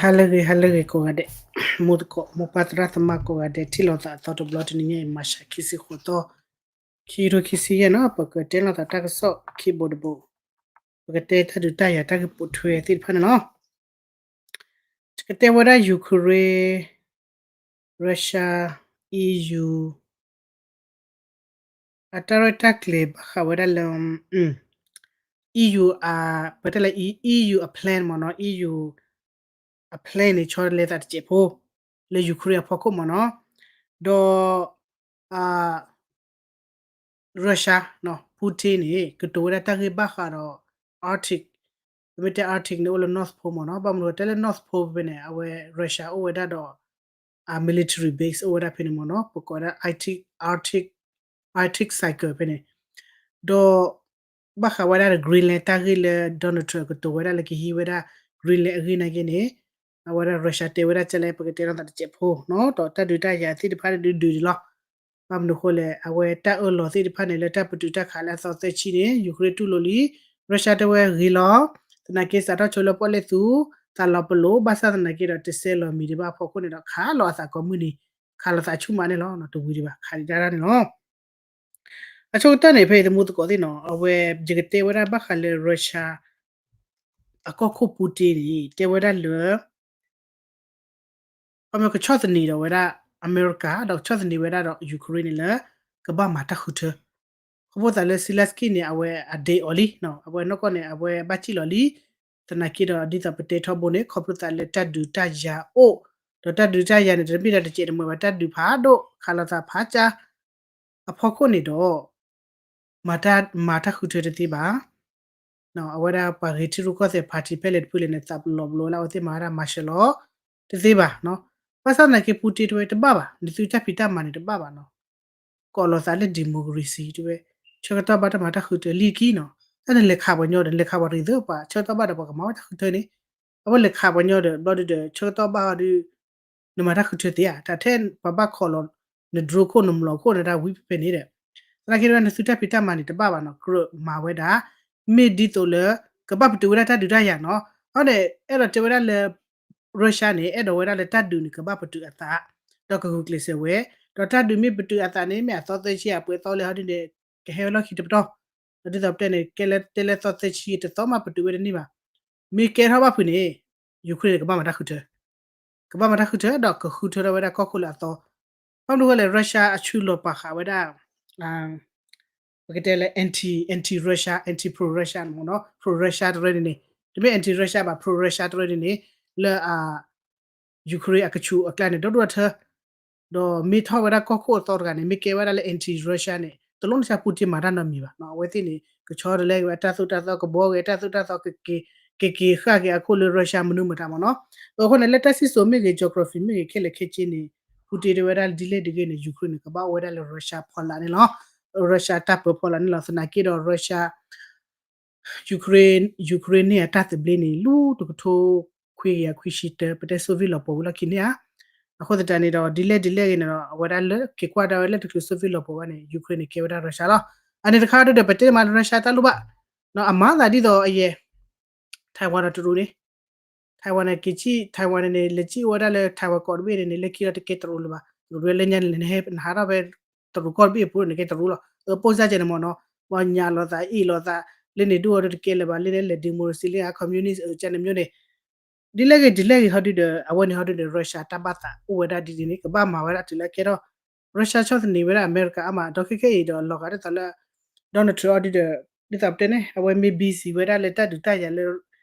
ဟါလၢအဂ့ၤ ဟါလၢအဂ့ၤကိးဂၤဒဲး, မိၢ်သကိး မိၢ်ပၢ်သရၣ်သမါကိးဂၤဒဲး ထံၣ်လိာ်သးအသီတဘျီတနံၤညါအံၤ မၤၡး ခံဆံဃိးသီ, ခံကထိခံဆံယဲၢ်နီၤ, ပကတဲလိာ်သးတၢ်ကစီၣ်ခံဘိတဘိ, ပကတဲတၢ်ဒုးတၢ်ယၤတၢ်ဂ့ၢ်ပိာ်ထွဲသ့ၣ်တဖၣ်န့ၣ်လီၤ. ကတဲဝဲဒၣ် Ukraine, Russia, E U အတၢ်ရဲၣ်တၢ်ကျဲၤဘၣ်ဃးဝဲဒၣ်လၢ E U အ ပတဲလၢ E U အ plan မ့ၢ်နီၤ, E U အ plan န့ၣ် ဆီတလဲသးတစဲးဖိ လၢ Ukraine အဖီခိၣ်မ့ၢ်နီၤ, ဒီး Russia Putin န့ၣ် ကတိၤဝဲဒၣ်တၢ်ဂ့ၢ်ဘၣ်ဃးဒီး Arctic, ပမ့ၢ်တဲ Arctic န့ၣ် အိၣ်လၢ North Pole မ့ၢ်နီၤ, ဘၣ်မနုၤတဲလၢ North Pole ဖဲန့ၣ် အဝဲ Russia အိၣ်ဝဲဒၣ်ဒီး အ military base အိၣ်ဝဲဒၣ်ဖဲန့ၣ်မ့ၢ်နီၤ, ပကိးဝဲဒၣ် Arctic, Arctic, Arctic Circle ဖဲန့ၣ်, ဒီး ဘၣ်ဃးဝဲဒၣ်ဒီး Greenland တၢ်ဂ့ၢ်လၢ Donald Trump ကတိၤဝဲဒၣ်လၢကဟံးဝဲဒၣ် Greenland အဂ့ၢ်နာ်က့န့ၣ်, အဝဲဒၣ် Russia တဲဝဲဒၣ်ကလဲၣ် ပကတဲလိာ်သးတစဲးဖိနီၤ, ဒီးတၢ်ဒုးတၢ်ယၤသ့ၣ်တဖၣ်န့ၣ်ဒုးဒုးန့ၣ်လီၤ. ဘၣ်မနုၤအဃိလဲၣ်, အဝဲတၢ်အၢၣ်လီၤသ့ၣ်တဖၣ်န့ၣ် လၢတၢ်ပတုာ်တၢ်ခးလၢအသီသၢဆံန့ၣ် Ukraine တူၢ်လိာ်လံ, Russia တဲဝဲဂ့ၤလီၤ, သနာ်က့စးထီၣ်ဆိလၢပီၣ်လဲၣ်သူ, သးလီၤပလိာ်, ဘၣ်ဆၣ်သနာ်က့ဒီး တစဲးလီၤမံၤဒံးဘၣ်အဖီခိၣ်န့ၣ်ဒီး ခးလီၤအသးကိးမုၢ်နံၤ, ခးလီၤသးဆူၣ်မးန့ၣ်လီၤ, တဝံၤဒံးဘၣ် ခးဒံးတၢ်န့ၣ်လီၤ. အဆိကတၢၢ်န့ၣ် ဖဲအံၤသမူသကိးသ့ၣ်နီၤ, အဝဲ ယကတဲဝဲဒၣ်ဘၣ်ဃးလၢ Russia အကီၢ်ခိၣ် Putin န့ၣ် တဲဝဲဒၣ်လၢ ခီဖျိကဆီၣ်သနံးဒီးဝဲဒၣ် အမဲရကၤ ဒီးကဆီၣ်သနံးဝဲဒၣ်ဒီး Ukraine န့ၣ်လၢ ကဘၣ်မၤတၢ်ဃုထၢ, ခီဖျိသးလၢ Zelenskyy န့ၣ် အဝဲအဒ့အီၤလံ, အဝဲနီၢ်ကီၢ်န့ၣ် အဝဲဘၣ်စံၣ်လီၤလံ, သနာ်က့ဒီး ဒ်သိးပတဲထီဘိန့ၣ် ခီဖျိသးလၢတၢ်ဒုးတၢ်ယၤအိၣ်, ဒီးတၢ်ဒုးတၢ်ယၤန့ၣ် တမ့ၢ်ဒၣ်တစဲးတမှဲၤဘၣ်, တၢ်ဒုးဖးဒိၣ် ခးလိာ်သးဖးကၢ် အဖီခိၣ်န့ၣ်ဒီး မၤတၢ် မၤတၢ်ဃုထၢတသ့ဘၣ်. အဝဲဒၣ်ပှၤဂ့ၤထံရူၢ်ကီၢ်သဲး party ဖဲလဲၣ်တဖုလဲၣ်န့ၣ် သးလီၤပလိာ်လၢအဝဲသ့ၣ်မၤဝဲဒၣ် martial law တသ့ဘၣ်. ဘၣ်ဆၣ်သနာ်က့ Putin တဲဝဲတဘၣ်ဘၣ်, နသုတၢ်ဖံးတၢ်မၤန့ၣ်တဘၣ်ဘၣ်နီၤ, ကိးလီၤသးလၢ democracy တဲဝဲ, ဆၢကတီၢ်ဘၣ်တၢ်မၤတၢ်ဃုထၢလံကံနီၤ, တၢ်နလဲၤခးပှၤညီဒီး နလဲၤခးပှၤတဂ့ၤသၢပှၤ ဆၢကတီၢ်ဘၣ်ဒီးပှၤကမၤဝဲတၢ်ဃုထၢန့ၣ်, အဝဲလဲၤခးပှၤညီဒီး ဘျီဒုဒီး ဆၢကတီၢ်ဘၣ်အီၤဒု နမၤတၢ်ဃုထၢသ့ဧါ, တၢ်ထဲပှၤဘၣ်ခိးလီၤ န drone ခိၣ် နမျိာ်ခိၣ် နတၢ်ဝံဖဲဖဲန့ၣ်ဒီး, သနာ်က့ဒီး နသုတၢ်ဖံးတၢ်မၤန့ၣ်တဘၣ်ဘၣ်နီၤ, ကြၢးမၤဝဲဒၣ်, မ့ၢ်ဒ်သိးလၢ ကဘၣ်ပတုာ်ဝဲဒၣ်တၢ်ဒုးတၢ်ယၤနီၤ, အဃိန့ၣ် အဲၣ်ဒိးတဲဝဲဒၣ်လၢ Russia န့ၣ် အဲၣ်ဒိးဝဲဒၣ်လၢတၢ်ဒုးန့ၣ် ကဘၣ်ပတုာ်အသး, ဒီးကဂုာ်ကျဲးစၢးဝဲ, ဒီးတၢ်ဒုးမ့ၢ်ပတုာ်အသးန့ၣ် မ့ၢ်အသီသၢဆံအပှဲၤသီလၢဟီဒုန့ၣ် ကဟဲဝဲလီၢ်ခံတပတီၢ်, ဒီးဒ်သိးပတဲန့ၣ် ကဲလၢတဲလၢသီသၢဆံတသီမးပတုာ်ဝဲတန့ၢ်ဘၣ်, မ့ၢ်ကဲထီၣ်ဘၣ်ဖုးန့ၣ် Ukraine န့ၣ် ကဘၣ်မၤတၢ်ဃုထၢ ကဘၣ်မၤတၢ်ဃုထၢ ဒီးကဃုထၢထီၣ်ဝဲဒၣ်ကီၢ်ခိၣ်လၢအသီ, ဘၣ်မနုၤအဃိလဲၣ် Russia အဆူးလီၤပာ်ဃာ်ဝဲဒၣ် ပကတဲလၢ anti, anti Russia, anti pro Russia မ့ၢ်နီၤ, pro Russia တရၢန့ၣ်န့ၣ်, တမ့ၢ် anti Russia ဘၣ် pro Russia တရၢန့ၣ်န့ၣ်, လၢ Ukraine အကဆူးအကျါန့ၣ် ဒီဒိၣ်ထၢ, ဒီးမ့ၢ်ထီၣ်ဝဲဒၣ်ကီၢ်ခိၣ်အသီတဂၤန့ၣ် မ့ၢ်ကဲဝဲဒၣ်လၢ anti Russia န့ၣ် တလိၣ်န့ၢ်ဆါ Putin မၤတၢ်နီတမံၤဘၣ်နီၤ, အဝဲသ့ၣ်န့ၣ် ကဆီတလဲက့ၤဝဲတၢ်သိၣ်တၢ်သီ ကဘှီက့ၤတၢ်သိၣ်တၢ်သီ ကက့ၤဃၣ်က့ၤအခိၣ်လၢ Russia မနုၤမတၤမ့ၢ်နီၤ, အဃိန့ၣ် လၢတၢ်စံၣ်စိၤမ့ၢ်ဂ့ၤ geography မ့ၢ်ဂ့ၤ ခဲလၢာ်ခဲဆ့န့ၣ် Putin တဲဝဲဒၣ်ဒ်လဲၣ်ဒ်ဂ့ၤန့ၣ် Ukraine န့ၣ် ကဘၣ်အိၣ်ဝဲဒၣ်လၢ Russia ဖီလာ်န့ၣ်လီၤ, Russia တၢ်ပၢဖီလာ်န့ၣ်လီၤ, သနာ်က့ဒီး Russia Ukraine, Ukraine န့ၣ်အတၢ်သဘျ့န့ၣ် လၢတကထိခွံကယၤခွံဆံတၢ ပတဲ Soviet လီၤပှီၢ်ဝံၤလီၢ်ခံန့ၣ်ဧါ, အဃိသတးန့ၣ်ဒီး ဒ်လဲၣ်ဒ်လဲၣ်ဂ့ၤန့ၣ်ဒီး အဝဲဒၣ်လၢက့ၤကွၢ်ဒၣ်ဝဲလၢတချုး Soviet လီၤပှီၢ်ဘၣ်န့ၣ် Ukraine န့ၣ် ကဲဝဲဒၣ် Russia လီၤ, အန့ၣ်တခါဒုဒီး ပတဲမးလၢ Russia တၢ်လိၣ်ဘၣ်, အမၤသးဒ်သိးအယဲၢ် Taiwan ဒီးတရူးန့ၣ် Taiwan န့ၣ် က့ၤစံၣ် Taiwan န့ၣ်န့ၣ် လဲၤစံၣ်အိၣ်ဝဲဒၣ်လၢ Taiwan ကီၢ်တဘ့ၣ်န့ၣ်န့ၣ် လၢခံဒီးတကဲတရူးလၢၤဘၣ်, တရူးလၢညါန့ၣ် နဟဲနဟးထီၣ်ဖဲ တရူးကီၢ်တဘ့ၣ်အပူၤန့ၣ် ကဲတရူးလီၤ, အပိၢ်စၢ်ကဲန့ၣ်မ့ၢ်နီၤ, ပှၤညၣ်လိာ်သး အ့ၣ်လိာ်သး, လၢန့ၣ်ဒိၣ်အီၤဒီးတကဲလၢၤဘၣ်, လၢန့ၣ်လဲၤ democracy လၢ communist အကဲန့ၣ်မျိုးန့ၣ်, ဒ်လဲၣ်ဂ့ၤဒ်လဲၣ်ဂ့ၤဟီဒုဒီး အဝဲန့ၣ်ဟီဒုဒီး Russia တၢ်ဘၣ်သးအိၣ်ဝဲဒၣ်ဒ်န့ၣ်န့ၣ် ကဘၣ်မၤဝဲဒၣ်တုၤလၢကဲထီၣ် Russia ဆီၣ်သနံးဝဲဒၣ်အမဲရကၤအါမး, ဒီးခဲခဲအံၤဒီး လီၤဂာ်ဒ်သိးလၢ Donald Trump အီၤဒုဒီး ဒ်သိးပတဲန့ၣ် အဝဲမ့ၢ် busy ဝဲဒၣ်လၢတၢ်ဒုးတၢ်ယၤလၢ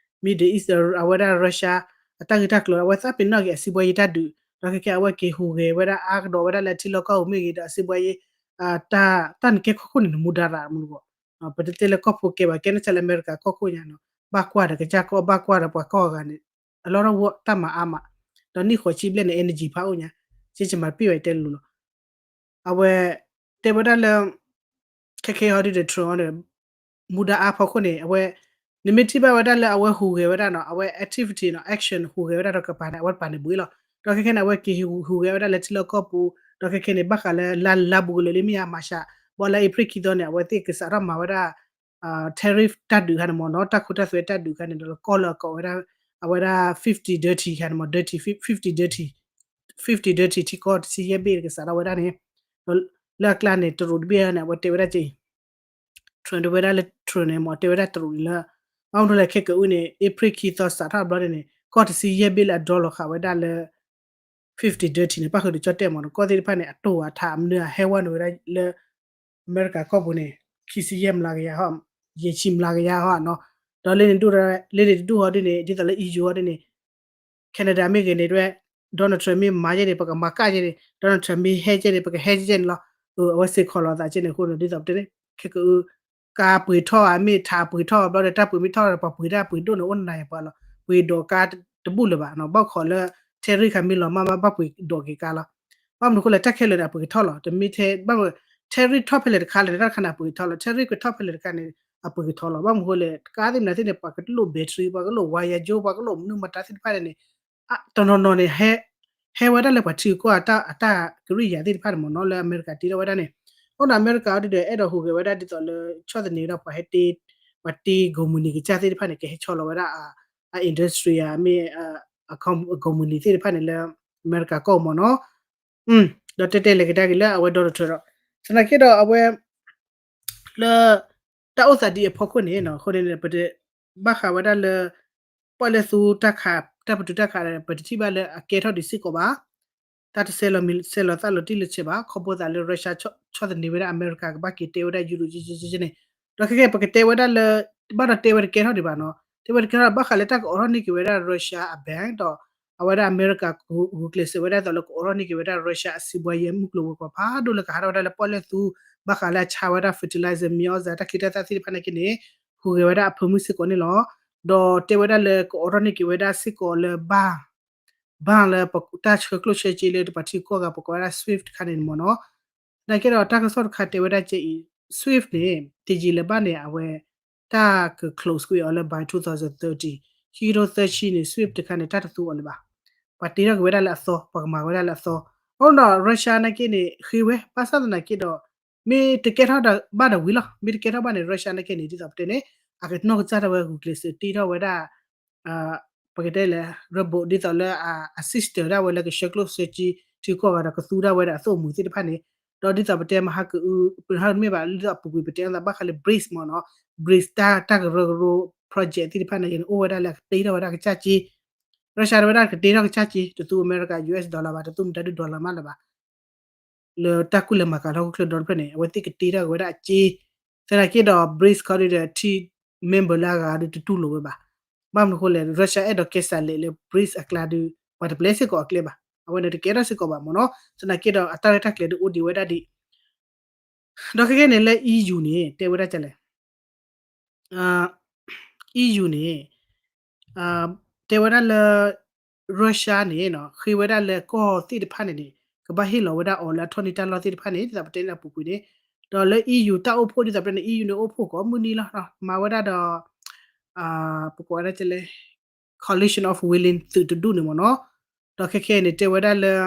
Middle East အဝဲဒၣ် Russia အတၢ်ဂ့ၢ်တၢ်ကျိၤ အဝဲသးပ့ၤနီၣ်က့ၤအစီးပွားရေးတၢ်ဒုး, ဒီးခဲခဲအဝဲက့ၤဟူးဂဲၤဝဲဒၣ်အါကဒီးဝဲဒၣ်လၢထံလီၢ်ကီၢ်ပူၤမ့ၢ်ဂ့ၤဒီး အစီးပွားရေး တၢ် တၢ်န့ၣ်ကဲခိၣ်ခိၣ်န့ၣ် နမူဒါရၣ်မူတဂီၢ်, ပတတဲလၢကီၢ်ဖိကဲဘၣ် ကဲန့ၣ်ဆၣ်လၢအမဲရကၤကီၢ်ခိၣ်ညါနီၤ, ဘၣ်ကွၢ်ဒီးကစၢ်ကီၢ် ဘၣ်ကွၢ်ဒီးပှၤကီၢ်ဂၤန့ၣ် အလီၢ်တဝီတၢ်မၤအါမး, ဒီးနံၣ်ဃိးဆံဘျဲၣ်န့ၣ် energy ဖးအိၣ်ညါ, ကဲကမၤတပ့ၢ်ဝဲတဲလိၤလီၤ. အဝဲတဲဝဲဒၣ်လၢ ခဲခဲဟီဒုဒီး Trump အီၤဒီး မူဒါအါဖီခိၣ်န့ၣ် အဝဲ နမ့ၢ်ထံၣ်ဘၣ်ဝဲဒၣ်လၢအဝဲဟူးဂဲၤဝဲဒၣ်နီၤ အဝဲ activity နီၤ action ဟူးဂဲၤဝဲဒၣ်ဒီးကပၤန့ၣ် အဝဲတပၤန့ၣ်ဘှံးလီၤ. ဒီးခဲခဲန့ၣ် အဝဲက့ၤဟူးဂဲၤဝဲဒၣ်လၢထံလီၢ်ကီၢ်ပူၤ ဒီးခဲခဲန့ၣ် ဘၣ်ဃးလၢလါလါဘူးကလၢာ်လံမ့ၢ်ဧါ မၤရှး ဘၣ်လၢအ့ဖြ့ၣ်ခံသီန့ၣ် အဝဲသ့ၣ်ကစးထီၣ်မၤဝဲဒၣ် tariff တၢ်ဒုးခါန့ၣ်မ့ၢ်နီၤ တၢ်ခိတၢ်သွဲတၢ်ဒုးခါန့ၣ် ဒီးကီၢ်လၢအကိးဝဲဒၣ် အဝဲဒၣ် fifty dirty ခါန့ၣ်မ့ၢ် dirty fifty dirty fifty dirty ထံကီၢ်တဆံယဲၢ်ဘ့ၣ်ကစးထီၣ်ဝဲဒၣ်န့ၣ် လၢအကျါန့ၣ် တရူးတဘ့ၣ်န့ၣ် အဝဲတဲဝဲဒၣ်က့ Trump တဲဝဲဒၣ်လၢ Trump န့ၣ်မ့ၢ်တဲဝဲဒၣ်တရူးန့ၣ်လၢ ဘၣ်မနုၤလဲၣ်ခဲကအုန့ၣ် အ့ဖြ့ၣ်ခံသီစးထီၣ်ဘျီန့ၣ် ကီၢ်တဆံယဲၢ်ဘ့ၣ်လၢအဒိလီၤဃာ်ဝဲဒၣ်လၢ fifty dirty န့ၣ် ပၣ်ဃုာ်ဒီးကၠီၣ်တဲၣ်မ့ၢ်နီၤ ကီၢ်သ့ၣ်တဖၣ်န့ၣ် အတိၢ်အထးအမနုၤအဟဲဝဲနုာ်ဝဲဒၣ်လၢ အမဲရကၤကီၢ်ပူၤန့ၣ် ခံဆံယဲၢ်မျးကယၤဟီ ယဲၢ်ဆံမျးကယၤဟီနီၤ ဒီးလၢန့ၣ်ဒူၣ် လၢန့ၣ်တဒူၣ်ဟီဒ်န့ၣ် ဒ်သိးလၢ E U ဟီဒ်န့ၣ် Canada မ့ၢ်ဂ့ၤန့ၣ် Donald Trump မ့ၢ်မၤယဲန့ၣ် ပကမၤကၢ်ယဲန့ၣ် Donald Trump မ့ၢ်ဟဲယဲန့ၣ် ပကဟဲယဲန့ၣ်လီၤ. အဝဲစ့ၢ်ကီးလီၤသးကဲန့ၣ်အဃိန့ၣ် ဒ်သိးပတဲန့ၣ် ခဲကအု ကါပှ့ၤထီၣ်ဧါ မ့ၢ်ထးပှ့ၤထီၣ်ဘျီဒီး တၢ်ပှ့ၤမ့ၢ်ထီၣ်ဒီး ပှၤပှ့ၤတၢ်ပှ့ၤဒိၣ်န့ၣ် အိၣ်နၤယၤပှၤလီၤ. ပှ့ၤဒိးကါတဘူၣ်လၢၤဘၣ်နီၤ ဘၣ်ခိးလၢ tariff ခါမ့ၢ်လီၤမၢ်မး ဘၣ်ပှ့ၤဒိးက့ၤကါလီၤ. ဘၣ်မနုၤအဃိလဲၣ် တၢ်ခဲလၢာ်န့ၣ် အပှ့ၤကထီၣ်လီၤ. တမ့ၢ်ထဲ ဘၣ်မနုၤ tariff ထီၣ်ဖဲလဲၣ်တခါလဲၣ်န့ၣ် တၢ်တခါန့ၣ် အပှ့ၤကထီၣ်လီၤ. tariff ကထီၣ်ဖဲလဲၣ်တခါန့ၣ် အပှ့ၤကထီၣ်လီၤ. ဘၣ်မနုၤအဃိလဲၣ် ကါသ့ၣ်မနုၤသ့ၣ်န့ၣ် ပှၤကလိၣ် battery ပှၤကလိၣ် wire ယိ ပှၤကလိၣ်မနုၤမတၤသ့ၣ်တဖၣ်န့ၣ်န့ၣ် တနီၤနီၤန့ၣ် ဟဲဝဲဒၣ်လၢပှၤထံဂုၤကီၢ်ဂၤ အတၢ်ကရံၣ်ယာ်သ့ၣ်တဖၣ်န့ၣ်မ့ၢ်နီၤ လၢအမဲရကၤတ့ထီၣ်ဝဲဒၣ်န့ၣ် အိၣ်ဒီးအမဲရကၤအီၤဒ်ဒီး အဲၣ်ဒိးဟူးဂဲၤဝဲဒၣ်ဒ်သိးလၢ ဆီၣ်သနံးဝဲဒၣ်ပှၤဟဲတ့ ပှၤတ့ ကုမ္ပဏီကစၢ်သ့ၣ်တဖၣ်န့ၣ် ကဟဲဆီလီၤဝဲဒၣ် အ industry ဧါ မ့ၢ် ကုမ္ပဏီသ့ၣ်တဖၣ်န့ၣ်လၢ အမဲရကၤကီၢ်မ့ၢ်နီၤ ဒီးတဲတဲလဲၤကဒါက့ၤလၢအဝဲ Donald Trump ဒီး သနာ်က့ဒီးအဝဲ လၢ တၢ်အိၣ်သးဒ်အဖီခိၣ်န့ၣ်နီၤ အဃိန့ၣ် ပတဘၣ်ဃးဝဲဒၣ်လၢ ပီၣ်လဲၣ်သူတၢ်ခး တၢ်ပတုာ်တၢ်ခး ပတထံၣ်ဘၣ်လၢအကဲထီၣ်ဒံးစ့ၢ်ကီးဘၣ်. တၢ်တဆဲးလီၤမံၤ ဆဲးလီၤသၣ်လီၤတံၢ်လၢဆဲးဘၣ် ခီဖျိသးလၢ Russia ဆီၣ်သနံးဝဲဒၣ်အမဲရကၤ ကဘၣ်က့ၤတဲဝဲဒၣ် Euro ကကန့ၣ် ဒီးခဲကဲ ပကတဲဝဲဒၣ်လၢ ဘၣ်ဒီးတဲဝဲတကဲထီၣ်ဒံးဘၣ်နီၤ တဲဝဲတကဲထီၣ် ဘၣ်ဃးလၢတၢ်ကအိးထီၣ်န့ၢ်က့ၤဝဲဒၣ် Russia အ bank ဒီး အဝဲဒၣ်အမဲရကၤ ဂုာ်ကျဲးစၢးဝဲဒၣ်သိးလၢကအိးထီၣ်န့ၢ်က့ၤဝဲဒၣ် Russia အစံးဘှါယဲၢ်မုၢ်ကျိၤဝဲၤကွာ်ဖးဒိၣ်လၢကဟးထီၣ်ဝဲဒၣ်လၢပီၣ်လဲၣ်သူ ဘၣ်ဃးလၢအဆါဝဲဒၣ် fertilizer မံၤအီၣ်စးတၢ်ချံတၢ်သၣ်သ့ၣ်တဖၣ်နာ်က့န့ၣ် ဟူးဂဲၤဝဲဒၣ်အဖၢမုၢ်စ့ၢ်ကီးန့ၣ်လီၤ. ဒီးတဲဝဲဒၣ်လၢကအိးထီၣ်န့ၢ်က့ၤဝဲဒၣ်စ့ၢ်ကီးလၢ ဘၣ် ဘၣ်လၢတၢ်ဆှၢကျိၣ်ဆှၢစ့လၢတပှၤထံကီၢ်ဂၤ ပကိးဝဲဒၣ် SWIFT တခါန့ၣ်မ့ၢ်နီၤ နာ်က့ဒီးတၢ်ကစီၣ်တခါတဲဝဲဒၣ်ကဲအံၤ SWIFT န့ၣ် တယံာ်လၢၤဘၣ်န့ၣ် အဝဲ တၢ်က close ကွံာ်အီၤလၢ by twenty thirty ခံကထိသၢဆံန့ၣ် SWIFT တခါန့ၣ် တၢ်တသူအီၤလၢၤဘၣ်. ပှၤတ့ထီၣ်က့ၤဝဲဒၣ်လၢအသီ ပှၤကမၤဝဲဒၣ်လၢအသီ အဃိဒီး Russia နာ်က့န့ၣ် ဃ့ဝဲ ဘၣ်ဆၣ်သနာ်က့ဒီး မ့ၢ်တကဲထီၣ်ဘၣ်ဒီးဝံၤလီၤ. မ့ၢ်တကဲထီၣ်ဘၣ်န့ၣ် Russia နာ်က့န့ၣ် ဒ်သိးပတဲန့ၣ် အကနီၢ်ကစၢ်ဒၣ်ဝဲဂုာ်ကျဲးစၢးတ့ထီၣ်ဝဲဒၣ် ပကတဲလဲၣ် robot ဒ်သိးလၢအ assist ဒၣ်ဝဲလၢကဆှၢကျိၣ်ဆှၢစ့ ထံကီၢ်ဂၤဒီး ကသူဒၣ်ဝဲဒၣ်အသိၣ်အမှံၤသ့ၣ်တဖၣ်န့ၣ် ဒီးဒ်သိးပတဲမဟါကအု ပဟါမ့ၢ်ဘၣ် ဒ်သိးအပူၤကွံာ်ပတဲအသးဘၣ်ဃးလၢ BRICS မ့ၢ်နီၤ BRICS တၢ် တၢ်ကရၢကရိ project သ့ၣ်တဖၣ်နာ်က့န့ၣ် အိၣ်ဝဲဒၣ်လၢအကတ့ထီၣ်ဝဲဒၣ်ကစၢ်စ့ Russia တဝဲဒၣ်ကတ့ထီၣ်ကစၢ်စ့ တသူအမဲရကၤ US dollar ဘၣ် တသူမတၤဒု dollar မးလၢၤဘၣ် လၢတၢ်ကူၣ်လဲၤမၤကၤထီၣ်ခိၣ်ချၢဒီတဖျၢၣ်န့ၣ် အဝဲသ့ၣ်ကတ့ထီၣ်က့ၤဝဲဒၣ်အစ့ သနာ်က့ဒီး BRICS ခီဒီး ထံ member လၢအဂၤဒီးတတူၢ်လိာ်ဝဲဘၣ်. ဘၣ်မနုၤအဃိလဲၣ် Russia အဲၣ်ဒိးကဲစးလဲၤလၢ BRICS အကျါဒီး ပှၤတပျဲစ့ၢ်ကီးအကျဲဘၣ်. အဝဲန့ၣ်တကဲထီၣ်စ့ၢ်ကီးဘၣ်မ့ၢ်နီၤ သနာ်က့ဒီး အတၢ်ရဲၣ်တၢ်ကျဲၤဒုးအိၣ်ဒံးဝဲဒၣ်ဒံး ဒီးခဲကဲန့ၣ်လၢ EU န့ၣ် တဲဝဲဒၣ်ကလဲၣ် EU န့ၣ် တဲဝဲဒၣ်လၢ Russia န့ၣ် ဃ့ဝဲဒၣ်လၢကီၢ်သ့ၣ်တဖၣ်န့ၣ်န့ၣ် ကဘၣ်ဟ့ၣ်လီၤဝဲဒၣ်အီၤလၢအထီၣ်န့ၢ်တၢ်လီၢ်သ့ၣ်တဖၣ်န့ၣ် ဒ်သိးပတဲလၢအပူၤကွံာ်န့ၣ် ဒီးလၢ EU တၢ်အိၣ်ဖှိၣ်ဒ်သိးပတဲန့ၣ် EU န့ၣ်အိၣ်ဖှိၣ်ကိးမုၢ်နံၤလီၤ. မၤဝဲဒၣ်ဒီး ပကိးဝဲဒၣ်ကလဲၣ် coalition of willing သုးတဒူၣ်န့ၣ်မ့ၢ်နီၤ ဒီးခဲခဲအံၤန့ၣ် တဲဝဲဒၣ်လၢ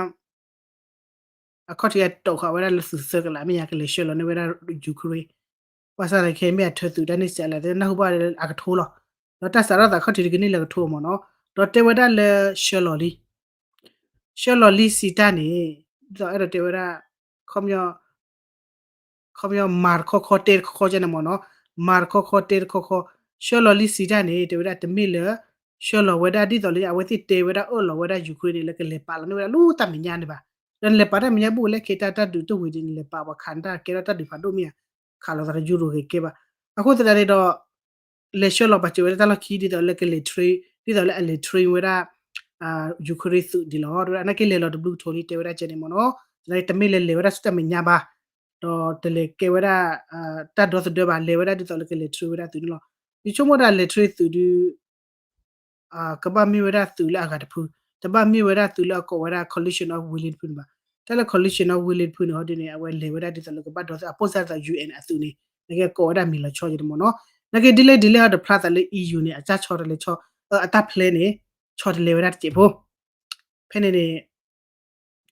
အခီၣ်ထံးအတီာ်ဃာ်ဝဲဒၣ်လၢသုးသၢကလး မ့ၢ်ယၤကလဲၤဆှၢလီၤန့ၢ်ဝဲဒၣ် Ukraine ဘၣ်ဆၣ်သနာ်က့မ့ၢ်အထၢသုးတၢ်န့ၢ်စးလဲၣ် နၢ်ဟူဘၣ်လၢအကထိလီၤ. ဒီးတၢ်စးထီၣ်သးခီၣ်ထံးတကန့ၢ်လၢကထိမ့ၢ်နီၤ ဒီးတဲဝဲဒၣ်လၢဆှၢလီၤလံ ဆှၢလီၤလံစံးတၢ်န့ၣ် ဒ်သိးအဲၣ်ဒိးတဲဝဲဒၣ် ခီပညီ ခီပညီမၤတခီခီတဲတခီခီကဲန့ၣ်မ့ၢ်နီၤ မၤတခီခီတဲတခီခီ ဆှၢလီၤလံစံးတၢ်န့ၣ် တဲဝဲဒၣ်တမ့ၢ်လၢ ဆှၢလီၤဝဲဒၣ်ဒ်သိးလၢအဝဲသ့ၣ်တဲဝဲဒၣ်အၢၣ်လီၤဝဲဒၣ် Ukraine န့ၣ် လၢကလဲၤပာ်လီၤန့ၢ်ဝဲဒၣ်လၢတၢ်မဲာ်ညါန့ၣ်ဘၣ်. ဒီးနလဲၤပာ်တၢ်မဲာ်ညါဘူးလၢခဲတၢ် တၢ်ဒုးတဝံၤဒ်န့ၣ် နလဲၤပာ်ပှၤခးန့ၢ်တၢ်ကဲထီၣ်တၢ်ဒုးဖးဒိၣ်မ့ၢ်ဧါ ခးလိာ်သးတယူရိၤဂ့ၤကဲဘၣ်. အဃိသတးန့ၣ်ဒီး လဲၤဆှၢလီၤပာ်စၢၤဝဲဒၣ်တၢ်လီၢ်ခံ ဒ်သိးလၢကလဲၤ train ဒ်သိးလၢအလဲၤ train ဝဲဒၣ် Ukraine သုးဒ်လီၤ. တဲဝဲဒၣ်နာ်က့လဲၤလီၤတဘျုးကထိးလံ တဲဝဲဒၣ်ကဲန့ၣ်မ့ၢ်နီၤ တမ့ၢ်လၢလဲၤဝဲဒၣ်ဆူတၢ်မဲာ်ညါဘၣ် ဒီးတလဲၤကဲဝဲဒၣ် တၢ်ဒီသဒၢဘၣ် လဲၤဝဲဒၣ်ဒ်သိးလၢကလဲၤ train ဝဲဒၣ်သုးန့ၣ်လီၤ. ယဆိကမိၣ်ဒၣ်လဲၤ train သုးဒုး ကဘၣ်မ့ၢ်ဝဲဒၣ်သုးလၢအဂၤတဖု, တဘၣ်မ့ၢ်ဝဲဒၣ်သုးလၢအကိးဝဲဒၣ် coalition of willing တဖုန့ၣ်ဘၣ်. တၢ်လၢ coalition of willing တဖုန့ၣ် ဟီဒ်န့ၣ် အဝဲလဲၤဝဲဒၣ်ဒ်သိးလၢကဘၣ်ဒီသဒၣ် အပိၢ်စၢ်သး ယူၣ်အဲၣ် အသုးန့ၣ် နကကိးဝဲဒၣ်မံၤလီၤဆီယဲတမ့ၢ်နီၤ. နကဒ်လဲၣ်ဒ်လဲၣ်ဟီဒီးဖျါသးလၢ EU န့ၣ် အတၢ်ဆီတလဲဆီ အတၢ် plan န့ၣ် ဆီတလဲဝဲဒၣ်တစဲးဖိ ဖဲန့ၣ်န့ၣ်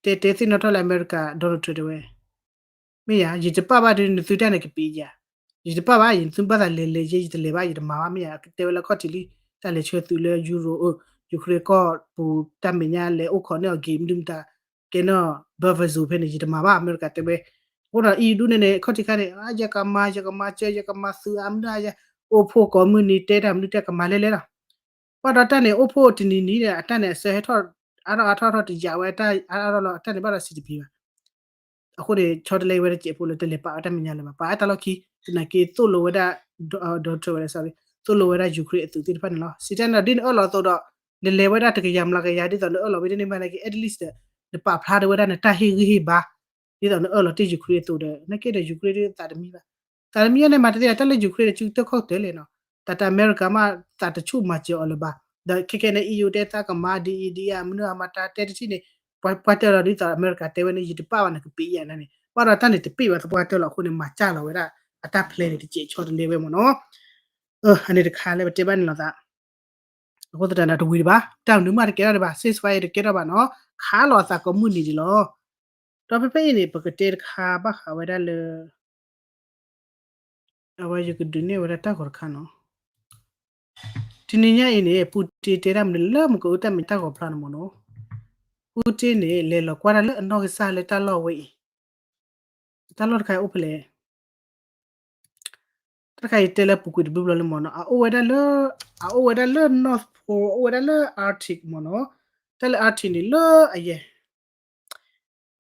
တဲတဲသ့ၣ်နီၣ်ထီၣ်လၢအမဲရကၤ Donald Trump တဲဝဲ မ့ၢ်ယၤ ယတပာ်ဘၣ်ဒီးနသုတၢ်န့ၣ်ကပံးယၤ, ယတပာ်ဘၣ် ယသုဘၣ်သးလဲၤလဲၤယဲ ယတလဲၤဘၣ် ယတမၤဘၣ် မ့ၢ်ယၤ တဲဝဲလၢခီၣ်ထံးလံ တၢ်လဲၤဆှၢသုးလၢ Euro, Ukraine ကီၢ်ပူၤ တၢ်မဲာ်ညါလဲၤအိၣ်ခိးန့ၢ်အီၤက့ၤ မနုၤမတၤ ကဲနီၣ် buffer zone ဖဲန့ၣ် ယတမၤဘၣ် အမဲရကၤတဲဝဲ. အဃိဒီး EU ဒူၣ်န့ၣ်န့ၣ် ခီၣ်ထံးခါန့ၣ် ယကမၤ ယကမၤစၢၤ ယကမၤသုးအါမနုၤ အိၣ်ဖှိၣ်ကိးမုၢ်နံၤ တဲတၢ်မနုၤတဲကမၤလဲၣ်လဲၣ်လီၤ. ဘၣ်ဒီးတၢ်န့ၣ် အိၣ်ဖှိၣ်တနံၤနံၤဒီး အတၢ်န့ၣ် အစၢဟဲထီၣ် အါထီၣ်အါထီၣ်ထီၣ်တယာ်ဝဲ အါထီၣ်လီၤ အတၢ်န့ၣ်ဘၣ်ဒီးစံးတပံၤဘၣ်. အဃိန့ၣ် ဆီတလဲဝဲတစဲးဖိလၢတလဲၤပာ်ဝဲတၢ်မဲာ်ညါလၢၤဘၣ် ပာ်အတၢ်လီၢ်ခံ သနာ်က့သိၣ်လိဝဲဒၣ် Donald Trump ဝဲဒၣ် sorry သိၣ်လိဝဲဒၣ် Ukraine အသုးသ့ၣ်တဖၣ်န့ၣ်လီၤ. စံးတၢ်န့ၣ်ဒီး ဒ်နအၢၣ်လီၤအသိးဒီး နလဲၤဝဲဒၣ်တကယၤမျးကယၤ ဒ်သိးနအၢၣ်လီၤဝဲဒ်န့ၣ်မး သနာ်က့ at least ဒီး နပာ်ဖျါထီၣ်ဝဲဒၣ်နတၢ်ဟ့ၣ်ဂံၢ်ဟ့ၣ်ဘါ ဒ်သိးနအၢၣ်လီၤတ့ၢ် Ukraine အသိးဒီး သနာ်က့ဒီး Ukraine ဒ်သးတမံဘၣ်. သးတမံအန့ၣ် မၤတသ့ တၢ်လၢ Ukraine ဒီး စုကတၢၢ်ခီၣ်ကတၢၢ်လဲၣ်နီၤ. တၢ်တၢ်အမဲရကၤမး သးတဆူၣ်မၤစၢၤအီၤလၢၤဘၣ်. ဒီးခဲကဲန့ၣ် EU တဲသးကမၤဒ်အံၤဒ်အံၤ မနုၤအမၤတၢ်တဲတထံၣ်န့ၣ် ပှၤတဲလီၤဒ်သိးအမဲရကၤတဲဝဲန့ၣ် ယတပာ်ဘၣ်န့ၣ်ကပံးယၤန့ၣ် ဘၣ်ဒီးတၢ်န့ၣ်တပံးဘၣ်သပှၢ်တၢၢ်လီၤ အဃိန့ၣ် မၤစၢ်လီၤဝဲဒၣ် အတၢ် plan န့ၣ် တစဲးဆီတလဲဝဲမ့ၢ်နီၤ. အန့ၣ်တခါလၢပတဲဘၣ်န့ၣ်လီၤသး အဃိသတးန့ၣ်တဝံၤဒံးဘၣ် တၢ်မနုၤမးတကဲထီၣ်ဒံးဘၣ် ceasefire တကဲထီၣ်ဘၣ်နီၤ ခးလီၤအသးကိးမုၢ်နံၤဒံးလီၤ. ဒီးဖဲဖဲအံၤန့ၣ် ပကတဲတခါဘၣ်ဃးဝဲဒၣ်လၢ အဝဲယကဒုးနဲၣ်ဝဲဒၣ်တၢ်ဂီၤတခါနီၤ. တနံၤညါအံၤန့ၣ် Putin တဲတၢ်မနုၤလၢမကအိၣ်တၢ်မ့ၢ်တၢ်ဂီၤဖျါန့ၣ်မ့ၢ်နီၤ. Putin န့ၣ် လဲၤလီၤကွၢ်တၢ်လၢအနီၢ်ကစၢ်လၢတၢ်လီၢ်ဝဲအံၤ တၢ်လီၢ်တခါအံၤအိၣ်ဖဲလဲၣ် တၢ်တခါအံၤတဲလၢပူၤကွံာ်တဘျုးဘျီလံမ့ၢ်နီၤ အအိၣ်ဝဲဒၣ်လၢ အအိၣ်ဝဲဒၣ်လၢ North Pole အိၣ်ဝဲဒၣ်လၢ Arctic မ့ၢ်နီၤ. တၢ်လၢ Arctic န့ၣ်လၢအယဲၢ်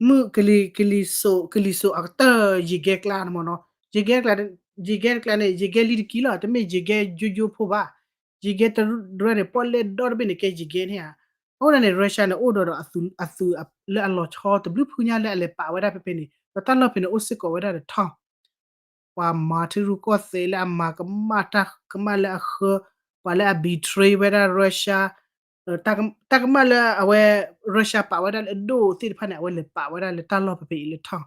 မုၢ်ကလံၤ ကလံၤစိး ကလံၤစိးအကတၢၢ် ယံာ်ကဲကျါန့ၣ်မ့ၢ်နီၤ. ယံာ်ကဲကျါ ယံာ်ကဲတကျါန့ၣ် ယံာ်ကဲလံတကံလီၤ တမ့ၢ်ယံာ်ကဲယိယိဖိဘၣ်. ယံာ်ကဲတရၢန့ၣ် ပီၣ်လဲၣ်ဒီတဘ့ၣ်န့ၣ် ကဲယံာ်ကဲန့ၣ်ဧါ. အဃိန့ၣ် Russia န့ၣ် အိၣ်ဒီးဒီးအသုး အသုးလၢအလီၤဆီတဘျုးဖုညါလၢအလဲၤပာ်ဝဲဒၣ်ဖဲဖဲန့ၣ် ဒီးတၢ်လီၢ်ဖဲန့ၣ် အိၣ်စ့ၢ်ကီးဝဲဒၣ်ဒီးထီၣ် ပှၤမၤထံရူၢ်ကီၢ်သဲးလၢအမၤကမၣ်တၢ်ကမၣ်လၢအဃၢ ပှၤလၢအ betray ဝဲဒၣ် Russia တၢ်ကမၣ်လၢအဝဲ Russia ပာ်ဝဲဒၣ်လၢအဒိၣ်သ့ၣ်တဖၣ်န့ၣ် အဝဲလဲၤပာ်ဝဲဒၣ်လၢတၢ်လီၢ်ဖဲဖဲအံၤလၢထီၣ်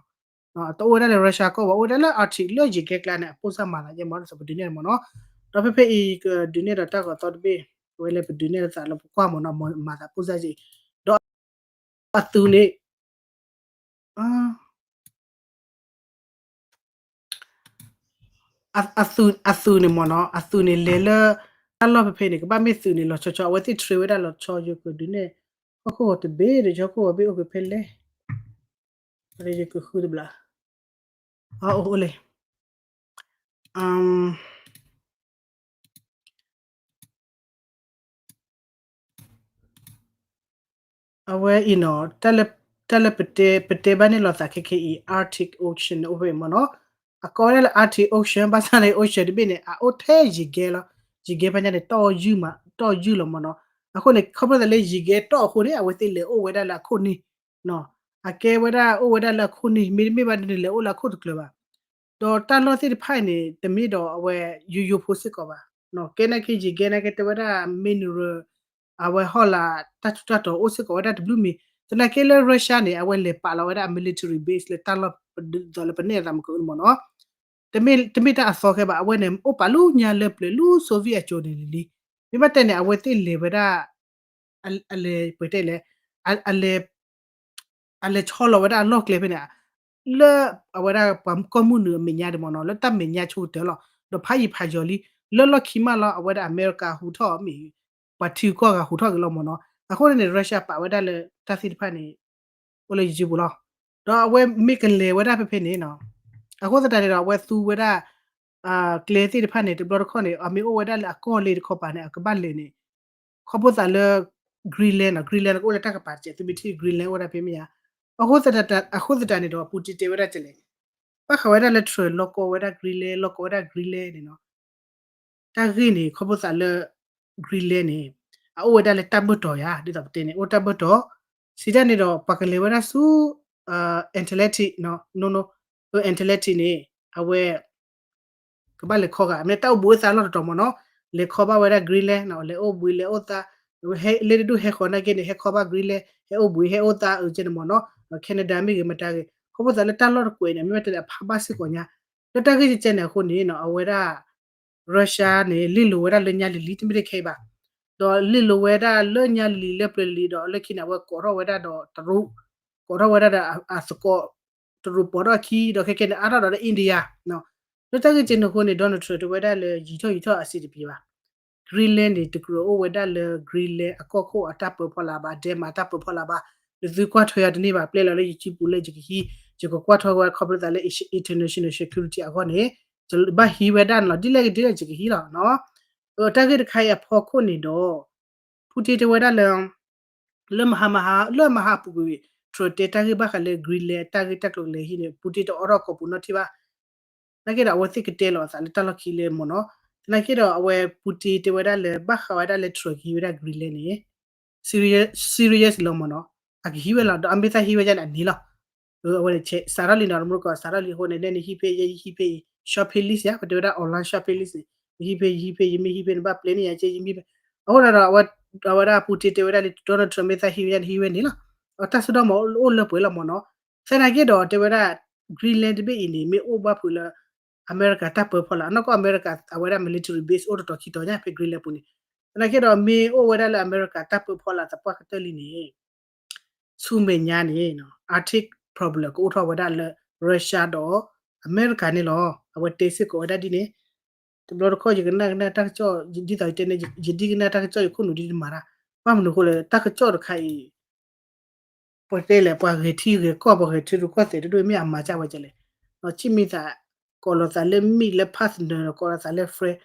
တအိၣ်ဝဲဒၣ်လၢ Russia ကီၢ်ဘၣ် အိၣ်ဝဲဒၣ်လၢ Arctic လၢယံာ်ကဲကျါန့ၣ် အပိၢ်စၢ်မၤသးယဲမ့ၢ်ဒ်သိးပဒုးနဲၣ်မ့ၢ်နီၤ. ဒီးဖဲဖဲအံၤကဒုးနဲၣ်ဒီးတၢ်ဂီၤသီတဘ့ၣ် အဝဲလၢပဒုးနဲၣ်ဒီးသးလၢပကွၢ်မ့ၢ်နီၤ မၤသးပိၢ်စၢ်ယံာ် ဒီးအသုးန့ၣ် အသုး အသုးန့ၣ်မ့ၢ်နီၤ အသုးန့ၣ်လဲၤလၢ တၢ်လီၢ်ဖဲဖဲန့ၣ် ကဘၣ်မ့ၢ်သုးန့ၣ် လီၤဆီဆီ အဝဲသ့ၣ် train ဝဲဒၣ်လီၤဆီ ယကဒုးနဲၣ် ဟီၣ်ခိၣ်ဂီၤတဘ့ၣ်ဒီး ဟီၣ်ခိၣ်ဂီၤဘ့ၣ်အိၣ်က့ၤဖဲလဲၣ် ယကဃုတဘျီ အအိၣ်လဲၣ် အဝဲအံၤနီၤ တၢ်လၢ တၢ်လၢပတဲ ပတဲဘၣ်န့ၣ်လီၤသးခဲခဲအံၤ Arctic Ocean န့ၣ်အိၣ်ဖဲအံၤမ့ၢ်နီၤ. အကိးဝဲဒၣ်လၢ Arctic Ocean ဘၣ်ဆၣ်န့ၣ် ocean တဘ့ၣ်န့ၣ် အအိၣ်ထဲယံာ်ကဲလီၤ. ယံာ်ကဲဖဲညါန့ၣ် တီၢ်ယုၢ်မး တီၢ်ယုၢ်လီၤမ့ၢ်နီၤ. အဃိန့ၣ် ခီဖျိသးလၢယံာ်ကဲတီၢ်အဃိန့ၣ် အဝဲသ့ၣ်လဲၤအိၣ်ဝဲဒၣ်လၢအခိၣ်န့ၣ် အကဲဝဲဒၣ်အိၣ်ဝဲဒၣ်လၢအခိၣ်န့ၣ် မ့တမ့ၢ်ဘၣ်ဒ်န့ၣ် လဲၤအိၣ်လၢအခိၣ်တကျၢၤဘၣ်. ဒီးတၢ်လီၢ်သ့ၣ်တဖၣ်အံၤန့ၣ် တမ့ၢ်ဒီးအဝဲယိယိဖိစ့ၢ်ကီးဘၣ်. ကဲနာ်က့ ယံာ်ကဲနာ်က့ တဲဝဲဒၣ် mineral အဝဲဟီၣ်လာ်တၢ်ထူးတၢ်တီၤအိၣ်စ့ၢ်ကီးဝဲဒၣ်တဘျုးမံၤ သနာ်က့လၢ Russia န့ၣ် အဝဲလဲၤပာ်လီၤဝဲဒၣ်အ military base လၢတၢ်လီၢ်ပဒ်သိးလၢပနဲၣ်အသးမုၢ်ကအိၣ်န့ၣ်မ့ၢ်နီၤ. တမ့ၢ် တမ့ၢ်တၢ်အသီခဲဘၣ် အဝဲန့ၣ် အိၣ်ပာ်လၢညါလၢပျၢၤလၢ Soviet အစိၤန့ၣ်လံ. မ့ၢ်ဘၣ်တဲန့ၣ် အဝဲသ့ၣ်လဲၤဝဲဒၣ် အလဲၤပှဲၤတဲလဲၣ် အလဲၤ အလဲၤဆီလီၤဝဲဒၣ်အလီၢ်ကျဲဖဲန့ၣ် လၢအဝဲဒၣ်ပှၤကီၢ်မုၢ်နုာ်အမဲာ်ညါဒံးမ့ၢ်နီၤ လၢတၢ်မဲာ်ညါဆိကတၢၢ်လီၤ. ဒီးဖးယံာ်ဖးယီၤလံ လၢလီၢ်ခံမးလီၤ အဝဲဒၣ်အမဲရကၤဟူးထီၣ်မ့ၢ် ပှၤထံဂုၤကီၢ်ဂၤဟူးထီၣ်က့ၤလီၤမ့ၢ်နီၤ. အဃိန့ၣ်န့ၣ် Russia ပာ်ဝဲဒၣ်လၢတၢ်သ့ၣ်တဖၣ်န့ၣ် အိၣ်လၢယစုပူၤလီၤ. ဒီးအဝဲမ့ၢ်ကလဲၤဝဲဒၣ်ဖဲဖဲန့ၣ်နီၤ အဃိသတးန့ၣ်ဒီး အဝဲသူဝဲဒၣ် ကျဲသ့ၣ်တဖၣ်န့ၣ် တဘျီတခီၣ်န့ၣ် အမ့ၢ်အိၣ်ဝဲဒၣ်လၢအကီၢ်လ့တခီပၤန့ၣ် အကဘၣ်လဲၤန့ၣ် ခီဖျိသးလၢ Greenland နီၤ Greenland ကအိၣ်လၢတၢ်ကပၤတစဲး သုမ့ၢ်ထံၣ် Greenland အိၣ်ဝဲဒၣ်ဖဲမ့ၢ်ဧါ. အဃိသတးန့ၣ်ဒီး Putin တဲဝဲဒၣ်ကလဲၣ် ဘၣ်ဃးဝဲဒၣ်လၢ Trump လီၢ်ကီဝဲဒၣ် Greenland လီၢ်ကီဝဲဒၣ် Greenland န့ၣ်နီၤ တၢ်ဂ့ၢ်န့ၣ် ခီဖျိသးလၢ Greenland န့ၣ် အအိၣ်ဝဲဒၣ်လၢတၢ်ဘၢၣ်တီၤယါ ဒ်သိးပတဲန့ၣ် အိၣ်တၢ်ဘၢၣ်တီၤ စံးတၢ်န့ၣ်ဒီး ပှၤကလဲၤဝဲဒၣ်ဆူ Atlantic နီၤ Atlantic န့ၣ် အဝဲ ကဘၣ်လဲၤခီဂာ် မ့ၢ်တၢ်အိၣ်ဘှံးအိၣ်သါလီၢ်တတီၤမ့ၢ်နီၤ လဲၤခီဘၣ်ဝဲဒၣ် Greenland နီၤ လဲၤအိၣ်ဘှံးလဲၤအိၣ်သါ လ့တဒူၣ်ဟဲဃီၤနာ်က့န့ၣ် ဟဲခီဘၣ် Greenland ဟဲအိၣ်ဘှံးဟဲအိၣ်သါအုးကဲန့ၣ်မ့ၢ်နီၤ Canada မ့ၢ်ဂ့ၤမတၤဂ့ၤ ခီဖျိသးလၢတၢ်လီၢ်တကွဲးန့ၣ် မ့ၢ်ဝဲတဲလၢအဖးဘၣ်စ့ၢ်ကီးညါ လၢတၢ်ဂ့ၢ်ကဲကဲန့ၣ်အဃိန့ၣ် အဝဲဒၣ် Russia န့ၣ် လ့ၢ်လိၤဝဲဒၣ်လၢညါလံၤလံၤ တမ့ၢ်တခဲအံၤဘၣ် ဒီးလ့ၢ်လိၤဝဲဒၣ်လၢညါလံၤလံၤ လၢပျၢၤလံၤလံၤ ဒီးလၢခံန့ၣ် အဝဲကိးထီၣ်ဝဲဒၣ်ဒီးတရူး ကိးထီၣ်ဝဲဒၣ်ဒီးအသကိး တရူးပိာ်ထီၣ်အခံ ဒီးခဲကဲန့ၣ် အါထီၣ်ဒီးလၢ India လၢတၢ်ဂ့ၢ်ကဲန့ၣ်အဃိန့ၣ် Donald Trump တဲဝဲဒၣ်လၢ ယံာ်ထီၣ်ယံာ်ထီၣ်အဆံးတပျံၤဘၣ် Greenland န့ၣ် တကြၢးအိၣ်ဝဲဒၣ်လၢ Greenland အကီၢ်ခိၣ်အတၢ်ပၢဖီလာ်ဘၣ် Denmark တၢ်ပၢဖီလာ်ဘၣ် နသုကွၢ်ထွဲယၤတန့ၢ်ဘၣ် ပျဲလီၤလၢယစုပူၤလၢယကဟံး ယကကွၢ်ထွဲဝဲခီဖျိသးလၢ international security အဂီၢ်န့ၣ် ဘၣ်ဟံးဝဲဒၣ်န့ၣ်လီၤ ဒ်လဲၣ်ဂ့ၤဒ်လဲၣ်ယကဟံးလီၤနီၤ တၢ်ဂ့ၢ်တခါအံၤအဖီခိၣ်န့ၣ်ဒီး Putin တဲဝဲဒၣ်လၢ လၢမဟါမဟါ လၢမဟါပူၤကွံာ် Trump တဲတၢ်ဂ့ၢ်ဘၣ်ဃးလၢ Greenland တၢ်ဂ့ၢ်တၢ်ကျိၤကလဲၤဟံးန့ၣ် Putin တအိးထီၣ်ကိာ်ပူၤနီတထံၣ်ဘၣ် သနာ်က့ဒီးအဝဲသ့ၣ်ကတဲလီၤအသးလၢတၢ်လီၢ်ခံလၢမ့ၢ်နီၤ သနာ်က့ဒီးအဝဲ Putin တဲဝဲဒၣ်လၢ ဘၣ်ဃးဝဲဒၣ်လၢ Trump ကဟံးဝဲဒၣ် Greenland န့ၣ် serious serious လီၤမ့ၢ်နီၤ အကဟံးဝဲလီၤ ဒီးအမ့ၢ်သးဟံးဝဲဒၣ်န့ၣ်အန့ၣ်လီၤ အဝဲန့ၣ် စးထီၣ်လံနီၤ တမူတကိး စးထီၣ်လံအဃိန့ၣ် နဲနဟံးဖဲယဲ ယဟံးဖဲအံၤ shopping list ယါ ပတဲဝဲဒၣ် online shopping list န့ၣ် ယဟံးဖဲ ယဟံးဖဲ ယမ့ၢ်ဟံးဖဲန့ၣ် ဘၣ်ပျဲန့ၢ်ယၤကဲ ယမ့ၢ်ဖဲ အဃိဒီး အဝဲဒၣ် Putin တဲဝဲဒၣ်လံ Donald Trump မ့ၢ်သးဟံးဝဲဒၣ်န့ၣ် ဟံးဝဲန့ၣ်လီၤ အတၢ်စိတၢ်ကမီၤအိၣ်လၢပှဲၤလီၤမ့ၢ်နီၤ သနာ်က့ဒီးတဲဝဲဒၣ် Greenland တဘ့ၣ်အံၤန့ၣ် မ့ၢ်အိၣ်ဘၣ်ဖုးလၢ အမဲရကၤတၢ်ပၢဖီလာ် အနီၢ်ကီၢ်အမဲရကၤ အဝဲဒၣ် military base အိၣ်တတီၤခံတီၤညါဖဲ Greenland ပူၤန့ၣ် သနာ်က့ဒီးမ့ၢ်အိၣ်ဝဲဒၣ်လၢအမဲရကၤတၢ်ပၢဖီလာ်သပှၢ်ကတၢၢ်လံန့ၣ် ဆူမဲာ်ညါန့ၣ် Arctic problem ကအိၣ်ထီၣ်ဝဲဒၣ်လၢ Russia ဒီးအမဲရကၤန့ၣ်လီၤ အဝဲတဲစ့ၢ်ကီးဝဲဒၣ်ဒ်န့ၣ် တဘျီတခီၣ်ယကနၣ်ကနၣ်တၢ်ကစီၣ် ဒ်သိးယတဲန့ၣ် ယဒ်ကနၣ်တၢ်ကစီၣ်ယခိၣ်နူာ်ဒ်တမၤတၢ် ဘၣ်မနုၤအဃိလဲၣ် တၢ်ကစီၣ်တခါအံၤ ပှၤတဲလဲၣ် ပှၤဂဲၤထံဂဲၤကီၢ် ပှၤဂဲၤထံရူၢ်ကီၢ်သဲးတဒိၣ်မ့ၢ်အမၤကၢ်ဝဲကလဲၣ် ဆံၣ်မံသး ကိးလီၤသးလၢမံၣ်လၢ partner ဒီးကိးလီၤသးလၢ friend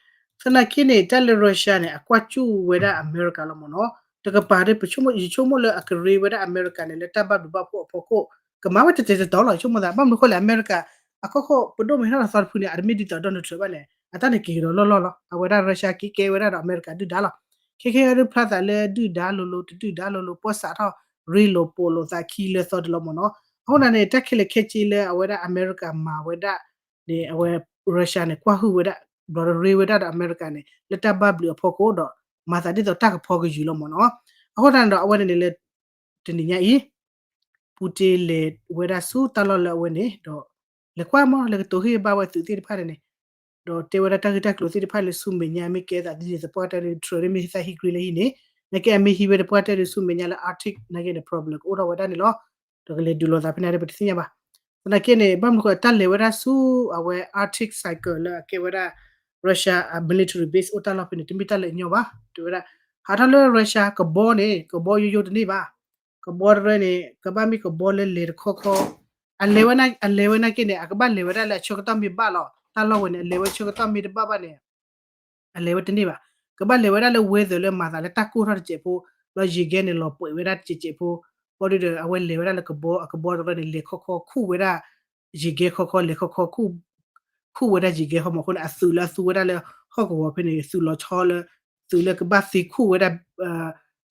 သနာ်က့န့ၣ် တၢ်လၢ Russia န့ၣ် အကွၢ်ကၠူၣ်ဝဲဒၣ်အမဲရကၤလီၤမ့ၢ်နီၤ တကပၤဒ် ယဆိကမိၣ်လၢအကရ့ဝဲဒၣ်အမဲရကၤန့ၣ် လၢတၢ်ဘၣ်ဘျုးဘၣ်ဖှိၣ်အဖီခိၣ် ကမၤဝဲတတဲာ်တတီၤလီၤ ယဆိကမိၣ်သး ဘၣ်မနုၤအဃိလဲၣ် အမဲရကၤ အကီၢ်ခိၣ်ပဒိၣ်မ့ၢ်ဟဲထီၣ်သီတဖုန့ၣ် အတမ့ၢ်ဒ်သိး Donald Trump ဘၣ်န့ၣ် အတၢ်န့ၣ်က့ၤကဒီးလီၢ်လီၢ်လီၤ အဝဲဒၣ် Russia က့ၤကဲဝဲဒၣ်ဒီးအမဲရကၤဒုၣ်ဒါလီၤ ခဲခဲအံၤဒုးဖျါသးလၢဒုၣ်ဒါလိၤလိၤ တဒုၣ်ဒါလိၤလိၤ ပီၣ်စးထီၣ် ရ့လိာ်ပိာ်လိာ်သးခံလၢသီတလီၤမ့ၢ်နီၤ အဃိသတးန့ၣ် တၢ်ခဲလၢာ်ခဲဆ့လၢအဝဲဒၣ်အမဲရကၤမၤဝဲဒၣ်န့ၣ် အဝဲ Russia န့ၣ် ကွၢ်ဟုၣ်ဝဲဒၣ် ဘျီဒီးရ့ဝဲဒၣ်ဒီးအမဲရကၤန့ၣ် လၢတၢ်ဘၣ်ဘျုးအဖီခိၣ်ဒီး မၤသးဒ်သိးတၢ်ကဖီကယူၤလီၤမ့ၢ်နီၤ အဃိသတးန့ၣ်ဒီး အဝဲန့ၣ်န့ၣ်လၢ တနံၤညါအံၤ Putin လဲၤဝဲဒၣ်ဆူတၢ်လီၢ်လၢအဝဲန့ၣ် ဒီး လဲၤကွၢ်မ့ၢ် လဲၤကတိၤဟ့ၣ်ဘၣ်ဝဲသုးသ့ၣ်တဖၣ်န့ၣ်န့ၣ် ဒီးတဲဝဲဒၣ်တၢ်ဂ့ၢ်တၢ်ကျိၤသ့ၣ်တဖၣ်လၢဆူမဲာ်ညါ မ့ၢ်ကဲသးဒ်န့ၣ်သပှၢ်တၢၢ်န့ၣ် Trump န့ၣ်မ့ၢ်သးဟံး Greenland ဟံးန့ၣ် နာ်က့အမ့ၢ်ဟံးဝဲသပှၢ်တၢၢ်ဒီးဆူမဲာ်ညါလၢ Arctic နာ်က့န့ၣ် problem ကအိၣ်ထီၣ်ဝဲဒၣ်န့ၣ်လီၤ ဒီးကလဲၤဒုးလိာ်သးဖဲန့ၣ်ဒီးပတသ့ၣ်ညါဘၣ် သနာ်က့န့ၣ် ဘၣ်မနုၤဃိတၢ်လဲၤဝဲဒၣ်ဆူအဝဲ Arctic Circle လၢအကဲဝဲဒၣ် Russia military base အိၣ်တၢ်လီၢ်ဖဲန့ၣ် တမ့ၢ်တၢ်လၢအညီဘၣ် တဲဝဲဒၣ် ဟးထီၣ်လၢ Russia ကဘီန့ၣ် ကဘီယိယိတန့ၢ်ဘၣ် ကဘီတရၢန့ၣ် ကဘၣ်မ့ၢ်ကဘီလၢလဲၤတခီခီ အလဲၤဝဲ အလဲၤဝဲနာ်က့န့ၣ် အကဘၣ်လဲၤဝဲဒၣ်လၢအဆၢကတီၢ်မ့ၢ်ဘၣ်လီၤ တၢ်လီၢ်ဝဲန့ၣ် အလဲၤဝဲဆၢကတီၢ်မ့ၢ်တဘၣ်ဘၣ်န့ၣ် အလဲၤဝဲတန့ၢ်ဘၣ် ကဘၣ်လဲၤဝဲဒၣ်လၢ weather လၢမၤသးလၢတၢ်ကိၢ်ထီၣ်တစဲးဖိ လီၤယံၤကဲန့ၣ် လီၤပှဲၤဝဲဒၣ်တစဲးစဲးဖိ ဘီဒုဒီး အဝဲလဲၤဝဲဒၣ်လၢကဘီ အကဘီတရၢန့ၣ် လဲၤခီခီခူၣ်ဝဲဒၣ် ယံၤကဲခီခီ လဲၤခီခီခူၣ် ခူၣ်ဝဲဒၣ်ယံၤကဲခီမ့ၢ်အဃိန့ၣ် အသုးလၢအသူဝဲဒၣ်လၢဟီၣ်ကဝီၤဖဲန့ၣ် သုးလီၤဆီလၢ သုးလၢကဘၣ်သ့ခူၣ်ဝဲဒၣ်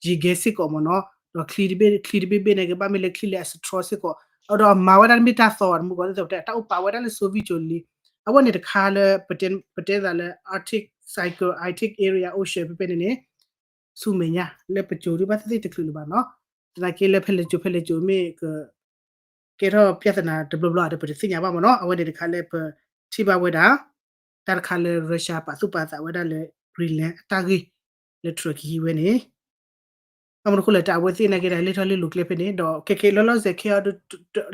ယံၤကဲစ့ၢ်ကီးမ့ၢ်နီၤ ဒီးချံတဘ့ၣ် ချံတဘ့ၣ်ဘ့ၣ်န့ၣ် ကဘၣ်မ့ၢ်လၢချံလၢအ strong စ့ၢ်ကီး ဒီးမၤဝဲဒၣ်တမ့ၢ်တၢ်သီဘၣ် တမူကီၢ်သ့ၣ်တဖၣ် တၢ်အိၣ်ပာ်ဝဲဒၣ်လၢ Soviet ကၠိလံ အဝဲန့ၣ်တခါလၢ ပတဲသးလၢ Arctic Circle Arctic area ocean ဖဲဖဲန့ၣ်န့ၣ် ဆူမဲာ်ညါ လၢပကၠိဒုးဘၣ်သ့ၣ်သ့ၣ်တချုးလၢၤဘၣ်နီၤ သနာ်က့လၢဖဲလဲၣ်ကၠိဖဲလဲၣ်ကၠိမ့ၢ်က ကဲထီၣ် ပြဿနာ တဘျီဘျီဒီး ပတသ့ၣ်ညါဘၣ်မ့ၢ်နီၤ အဝဲန့ၣ်တခါလၢပထံၣ်ဘၣ်ဝဲဒၣ် တၢ်တခါလၢ Russia ပာ်သူၣ်ပာ်သးဝဲဒၣ်လၢ Greenland အတၢ်ဂ့ၢ် လၢ Trump ကဟံးဝဲန့ၣ် ဘၣ်မနုၤအဃိလဲၣ် တၢ်အဝဲသ့ၣ်နာ်က့ဒီး လဲၤထီၣ်လဲၤလီၤကျဲဖဲန့ၣ် ဒီးခဲခဲလၢ လီၤစဲးခဲအံၤ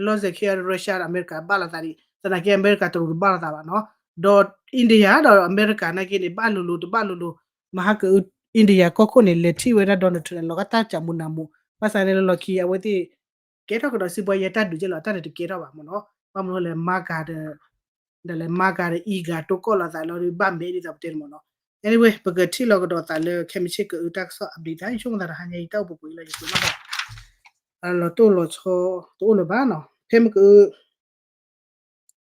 လီၤစဲးခဲအံၤ Russia ဒီးအမဲရကၤဘၣ်လိာ်သးဒံး သနာ်က့အမဲရကၤတရူးတဘၣ်လိာ်သးဘၣ်နီၤ ဒီး India ဒီးအမဲရကၤနာ်က့န့ၣ် ဘၣ်လိၤလိၤတဘၣ်လိၤလိၤ မဟါကအု India ကီၢ်ခိၣ်န့ၣ် လဲၤထံၣ်ဝဲဒၣ် Donald Trump န့ၣ် လီၤဂာ်တၢ်ကမူၤနၤမူၤ ဘၣ်ဆၣ်န့ၣ်လၢလီၢ်ခံ အဝဲသ့ၣ် ကဲထီၣ်ကဒီးစံးဘှါယဲတၢ်ဒုးကဲလီၤ တၢ်န့ၣ်တကဲထီၣ်ဘၣ်မ့ၢ်နီၤ ဘၣ်မနုၤလဲၣ် MAGA ဒီး ဒီးလဲၣ် MAGA ဒီး INGA တိကိၢ်လိာ်သးလီၤဒီး ဘၣ်မဲာ်ဒ်သိးပတဲန့ၣ်မ့ၢ်နီၤ anyway ပကထံၣ်လီၤကဒီးသးလၢ ခဲမုၢ်ဆ့ၣ်ကအုတၢ်ကစီၣ် update သး ယဆိကမိၣ်သးဒီးဟါညါအံၤတၢ်အိၣ်ပူၤကွံာ်လီၤ ယကွဲးမးဒီး လီၤတိၢ်လီၤဆီ တအိၣ်လၢၤဘၣ်နီၤ ဖဲမ့ၢ်ကအု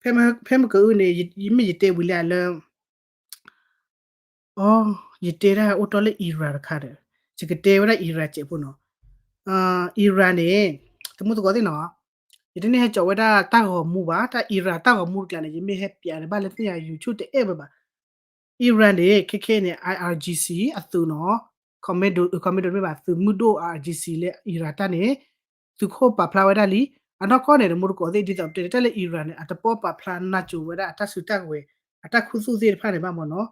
ဖဲမ့ၢ် ဖဲမ့ၢ်ကအုန့ၣ် ယမ့ၢ်ယတဲဝံၤလၢလၢ အိ ယတဲဒၣ်အိၣ်တီလၢ Iran တခါဒီး ယကတဲဝဲဒၣ် Iran စဲးဖိနီၤ Iran န့ၣ် တမူသကိးသ့ၣ်နီၤ ယတန့ၢ်ဟဲကၠီးဝဲဒၣ်တၢ်ဂီၤမူဘၣ် တၢ် Iran တၢ်ဂီၤမူတကျါန့ၣ် ယမ့ၢ်ဟဲပျးန့ၣ် ဘၣ်လၢသ့ၣ်ညါ YouTube တအဲၣ်ဝဲဘၣ် Iran န့ၣ် ခဲခဲန့ၣ် IRGC အသုးနီၤ commando commando တမ့ၢ်ဘၣ် သုးမုၢ်ဒိၣ် IRGC လၢ Iran တၢ်န့ၣ် သုးခိၣ်ပာ်ဖျါဝဲဒၣ်လံ အနီၢ်ကီၢ်န့ၣ် တမူတကိးသ့ၣ် ဒ်သိးပတဲန့ၣ် တၢ်လၢ Iran န့ၣ် အတပီပာ်ဖျါနၢ်စိၤဝဲဒၣ်အတၢ်စုတၢ်ကဝဲၤ အတၢ်ခူသူၣ်သ့ၣ်တဖၣ်န့ၣ်ဘၣ်မ့ၢ်နီၤ.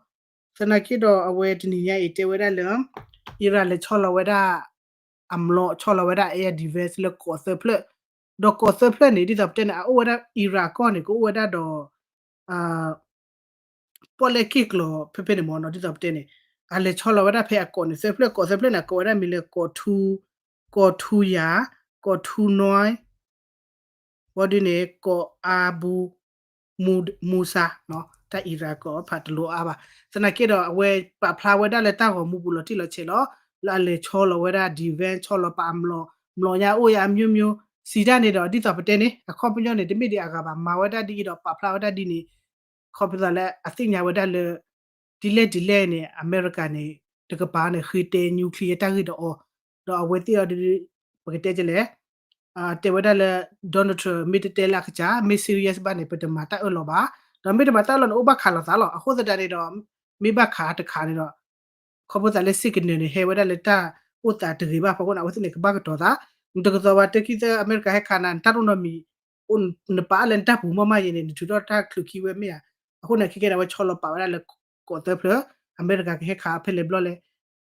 သနာ်က့ဒီးအဝဲတနံၤညါအံၤတဲဝဲဒၣ်လၢ Iran လဲၤဆီလီၤဝဲဒၣ် အမျိာ်ဆီလီၤဝဲဒၣ် air defense လၢကီးသၢဖျၢၣ်, ဒီးကီးသၢဖျၢၣ်န့ၣ် ဒ်သိးပတဲန့ၣ် အအိၣ်ဝဲဒၣ် Iran အကီၢ်န့ၣ် ကအိၣ်ဝဲဒၣ်ဒီး ပီၣ်လဲၣ်က့ၢ်ကျီၤဖဲဖဲန့ၣ်မ့ၢ်နီၤ ဒ်သိးပတဲန့ၣ် အလဲၤဆီလီၤဝဲဒၣ်ဖဲအကီးန့ၣ် သၢဖျၢၣ် ကီးသၢဖျၢၣ်န့ၣ် အကိးဝဲဒၣ်မံၤလၢ ကီးထူ, ကီးထူယၤ, ကီးထူနွဲ, ဝံၤဒုန့ၣ် ကီးအါဘူ မူ, မူဆါ, တၢ် Iran ကီးဖးတလိၤအါဘၣ်. သနာ်က့ဒီး အဝဲပာ်ဖျါဝဲဒၣ်လၢတၢ်ဂီၤမူပူၤလီၤတံၢ်လီၤဆဲးလီၤ, လၢအလဲၤဆီလီၤဝဲဒၣ် defense ဆီလီၤပာ်အမျိာ်, မျိာ်ညါအိၣ်ယါ အမျိုးမျိုး စံးတၢ်န့ၣ်ဒီး ဒ်သိးပတဲန့ၣ် အခီပညီန့ၣ် တမ့ၢ်ဒ်အဂၤဘၣ် မၤဝဲဒၣ်ဒ်အံၤဒီး ပာ်ဖျါဝဲဒၣ်ဒ်န့ၣ် ခီဖျိလၢအသ့ၣ်ညါဝဲဒၣ်လၢ ဒ်လဲၣ်ဒ်လဲၣ်န့ၣ် အမဲရကၤန့ၣ် တကပၤန့ၣ် ဃ့တဲ nuclear တၢ်ဂ့ၢ်ဒီးအီၤ, ဒီးအဝဲသ့ၣ်အီၤဒ် ပကတဲကလဲၣ် တဲဝဲဒၣ်လၢ Donald Trump မ့ၢ်တတဲလၢအကစၢ် မ့ၢ် serious ဘၣ်န့ၣ် ပတမၤတၢ်အၢၣ်လီၤဘၣ်, ဒီးမ့ၢ်တမၤတၢ်အၢၣ်လီၤန့ၣ် အိၣ်ဘၣ်ခးလိာ်သးလီၤ. အဃိသတးန့ၣ်ဒီး မ့ၢ်ဘၣ်ခးတခးန့ၣ်ဒီး ခီဖျိသးလၢ signal န့ၣ် ဟဲဝဲဒၣ်လၢတၢ်အိၣ်သးတဂ့ၤဘၣ်ဖီခိၣ်န့ၣ် အဝဲသ့ၣ်န့ၣ် ကဘၣ်ကတီၤသး, နတကတီၤဘၣ် တခံသၢ အမဲရကၤဟဲခးနၤ နတၢ်တအိၣ်နီတမံၤ အိၣ်နပာ်အါလၢနတၢ်ပူၤမီၢ်မးယဲန့ၣ် နထုးထီၣ်တၢ်ချုးခံဝဲမ့ၢ်ဧါ. အဃိန့ၣ် ခဲကဲန့ၣ် အဝဲဆီလီၤပာ်ဝဲဒၣ်လၢ ကီးသၢဖျၢၣ် အမဲရကၤကဟဲခးဖဲလဲၣ်ဘျီလဲၣ်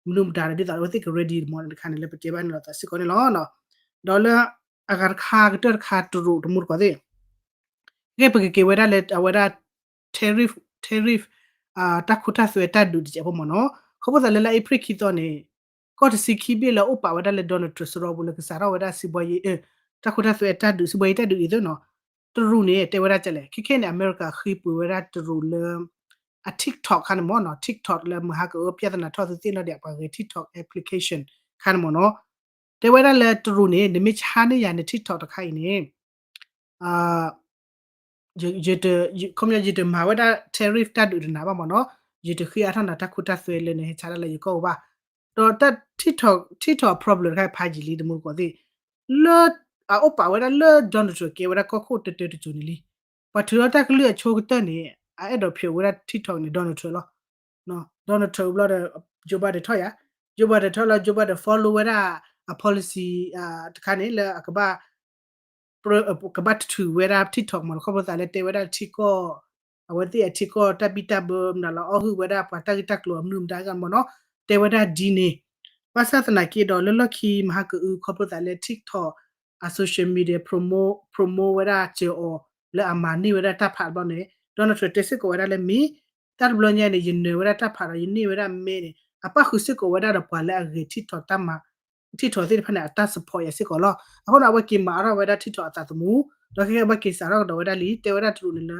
မနုၤမတၤဒီး ဒ်သိးအဝဲသ့ၣ်က ready တမီၤန့ၣ်တခါန့ၣ် လၢပတဲဘၣ်န့ၣ်လီၤသးစ့ၢ်ကီးန့ၣ်လီၤ. ဒီးလၢအဂၤတခါကတၢၢ်တခါ တရူးတမူတကိးသ့ၣ် ကဲပကက့ၤဝဲဒၣ်လၢအဝဲဒၣ် tariff tariff တၢ်ခိတၢ်သွဲတၢ်ဒုးတစဲးဖိမ့ၢ်နီၤ. ခီဖျိသးလၢလါအ့ဖြ့ၣ်ခံသီန့ၣ် ကီၢ်တဆံခံဘ့ၣ်လၢအအိၣ်ပာ်ဝဲဒၣ်လၢ Donald Trump စရီပူၤလၢကစးထီၣ်ဝဲဒၣ် စီးပွားရေး တၢ်ခိတၢ်သွဲတၢ်ဒုး စီးပွားရေးတၢ်ဒုးအံၤသ့ၣ်နီၤ. တရူးန့ၣ် တဲဝဲဒၣ်ကလဲၣ် ခဲခဲန့ၣ် အမဲရကၤဃ့ပှ့ၤဝဲဒၣ်တရူးလၢ အ TikTok ခါန့ၣ်မ့ၢ်နီၤ. TikTok လၢမဟါကအၢ ပြဿနာ ထီၣ်သုသ့ၣ်နီၣ်ဒံး အပှၤဂဲၤ TikTok application ခါန့ၣ်မ့ၢ်နီၤ. တဲဝဲဒၣ်လၢတရူးန့ၣ် နမ့ၢ်ဆါန့ၢ်ယၤန့ၣ် TikTok တခါအံၤန့ၣ် ခီပညီ ယတမၤဝဲဒၣ် tariff တၢ်ဒုးတနၤဘၣ်မ့ၢ်နီၤ. ယတဃ့အါထီၣ်နၤတၢ်ခိတၢ်သွဲလၢနဟဲဆါတၢ်လၢယကီၢ်ဘၣ်. ဒီး TikTok problem တခါဖးယံာ်လံ တမူတကိးသ့ၣ် လၢအအိၣ်ပာ်ဝဲဒၣ်လၢ Donald Trump ကဲဝဲဒၣ်ကီၢ်ခိၣ်တတၢတစိၤန့ၣ်လံ. ပှၤထုးထီၣ်တၢ်ကလုၢ်အဆိကတၢၢ်န့ၣ် အအဲၣ်ဒိးဖျိးဝဲဒၣ် TikTok န့ၣ် Donald Trump လီၤ. Donald Trump ဘျီဒီး Joe Biden ထီၣ်ယၤ Joe Biden ထီၣ်လီၤ Joe Biden follow ဝဲဒၣ်အ policy တခါန့ၣ် လၢအကဘၣ် ကဘၣ်ထုးဝဲဒၣ် TikTok မ့ၢ်နီၤ. ခီဖျိသးလၢတဲဝဲဒၣ်ထံကီၢ် အဝဲသ့ၣ်အထံကီၢ်တၢ်ဘံၣ်တၢ်ဘၢမနုၤလီၤ အီၣ်ဟုၣ်ဝဲဒၣ်ပှၤတၢ်ဂ့ၢ်တၢ်ကျိၤအမနုၤမတၤဂ့ၢ်မ့ၢ်နီၤ. တဲဝဲဒၣ်ဒ်န့ၣ် ဘၣ်ဆၣ်သနာ်က့ဒီး လၢလီၢ်ခံမဟါကအု ခီဖျိသးလၢ TikTok အ social media promote promote ဝဲဒၣ်စၢၤအီၤ လၢအမၤန့ၢ်ဝဲဒၣ်တၢ်ဖးတဘျီန့ၣ် Donald Trump တဲစ့ၢ်ကီးဝဲဒၣ်လၢမ့ၢ် တၢ်တဘျီညါန့ၣ် ယနၢၤဝဲဒၣ်တၢ်ဖးဒီး ယန့ၢ်ဝဲဒၣ်မဲန့ၣ် အပၣ်ဃုာ်စ့ၢ်ကီးဝဲဒၣ်ဒီးပှၤလၢအဂဲၤ TikTok တၢ်မၤ TikTok သ့ၣ်တဖၣ်န့ၣ် အတၢ် support ယၤစ့ၢ်ကီးလီၤ. အဃိန့ၣ် အဝဲက့ၤမၤအါထီၣ်ဝဲဒၣ် TikTok အသးသမူ ဒီးခဲကဲဘၣ်က့ၤစးထီၣ်ကဒီးဝဲဒၣ်လံ တဲဝဲဒၣ်တရူးန့ၣ်လၢ